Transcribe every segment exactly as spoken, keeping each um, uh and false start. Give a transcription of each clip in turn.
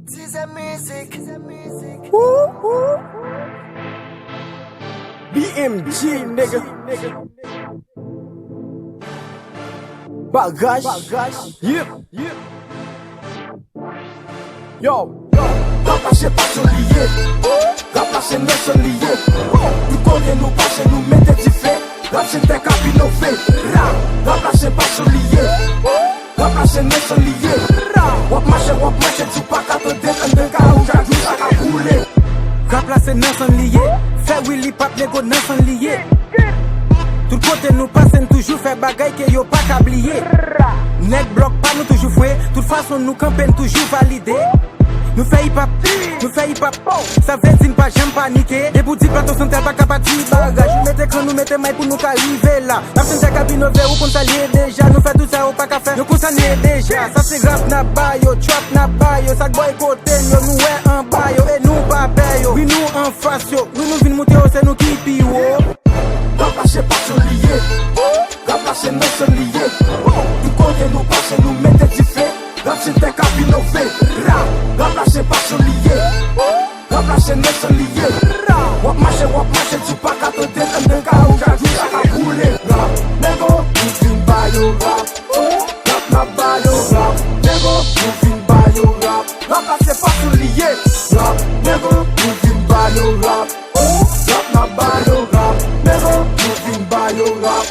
Tizè mizik. Woo, woo. B M G, nigga. Bagaj. Yep. Yo. Rap la se pasyon li ye. Rap la se nation li ye. Tout kote nou pase, nou mete dife. Rap se tè k ap inove. Rap, rap la se pasyon li ye. Rap la se nation li ye. W ap mache, w ap mache, di w pa ka tande, anndan kay ou chak jou sa ka boule. Rap la se nan san li ye. Fè wi li p ap nego nan san li ye. Tout kote nou pase, n toujou fè bagay ke yo pa ka bliye. Nèg blòk pa nou toujou fwe. Tout fason nou kanpe, n toujou valide. Nou fè hip hop, nou fè hip hop. Sa vle di n pa janm panike. Depi w di Plato Santral pa ka pati bagaj. Nou mete kran, nou mete may pou nou ka rive la. N ap chante k ap inove, ou konn sa l ye deja. Nou fè tout sa yo pa ka fè, yo konsène deja. Sa se rap n ap ba yo, trap n ap ba yo. Sa k bòykote n yo, nou wè anba yo. E nou pa pè yo, wi nou anfas yo. Wi nou vin moute yo, se nou ki pi wo. Rap la se pasyon li ye. Rap la se nation li ye. Tout kote nou pase, nou mete dife. Rap se tè k ap inove. Rap, rap la se pasyon li ye. Rap la se nation li ye. W ap mache, w ap mache, di w pa ka tande, anndan kay ou chak jou sa ka boule. Rap, nego, nou vin ba yo rap. Rap n ap ba yo rap. Nego, nou vin ba yo rap. Rap la se pasyon li ye. Rap, nego, nou vin ba yo rap. Rap n ap ba yo rap. Nego, nou vin ba yo rap.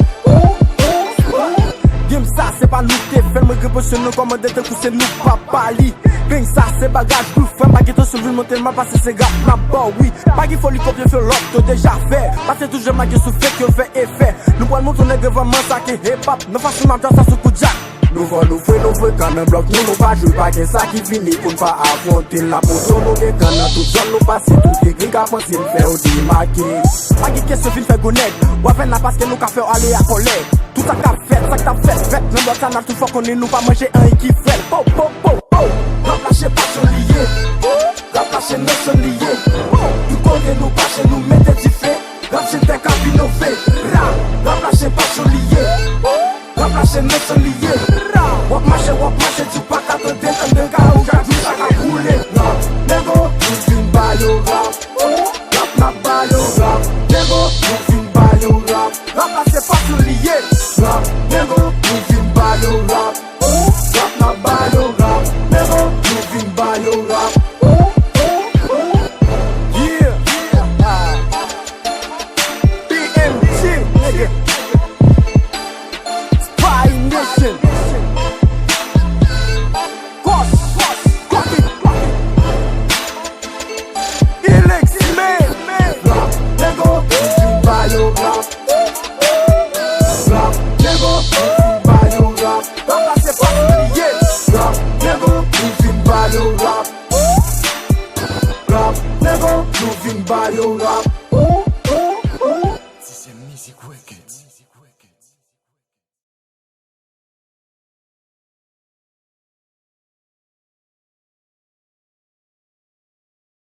Game sa se pa nou te fè l, mwen gen presyon nan kòmandè tankou se nou papa li. Gang sa se bagaj pou frè m, pa gen tansyon vin monte l mal pase, se rap n ap ba w wi. Pa gen foli kopye fè lòt yo deja fè. Pase toujou make sou fake yo fè efè. Nou pral montre nèg yo vrèman sa ke hip hop. Nan fason m ap djòl sa sou kou djak. Nou fò, nou fre, nou frekan nan blòk nou, nou pa jwe, pa gen sa ki fini pou n pa afwonte l. N ap montre w nou gen kan nan tout zòn nou pase, tout egri k ap panse n fè yo demake. Pa gen kesyon vin fè gwo nèg, w ap fè n la paske nou ka fè w ale a kòlè. Tout sa k ap fèt, sa k t ap fèt, fèt nan blòk sa n ap tout fò konnen nou pa manje anyen ki frèt. Po, po, po, po. Rap la se pasyon li ye. Rap la se nation li ye. Tout kote nou pase, nou mete dife. Rap se tè k ap inove. Rap, rap la se pasyon li ye. Rap la se nation li ye. W ap mache, w ap mache, di w pa ka tande, anndan kay ou chak jou sa ka boule. Rap, nego, nou vin ba yo rap. Rap n ap ba yo rap. Nego, nou vin ba yo rap. Rap la se pasyon li ye. Rap, nego, nou vin ba yo rap. Rap n ap ba yo rap. Nego, nou vin ba yo rap. Yeah. B M G, nigga. Spy Nation. Kòs, kòs, kòs. Elex Man. Rap, nego, nou vin ba yo rap. Rap, nego, nou vin ba yo rap. Rap la se pa pou bliye. Rap, nego, nou vin ba yo rap. Rap, nego, nou vin ba yo rap.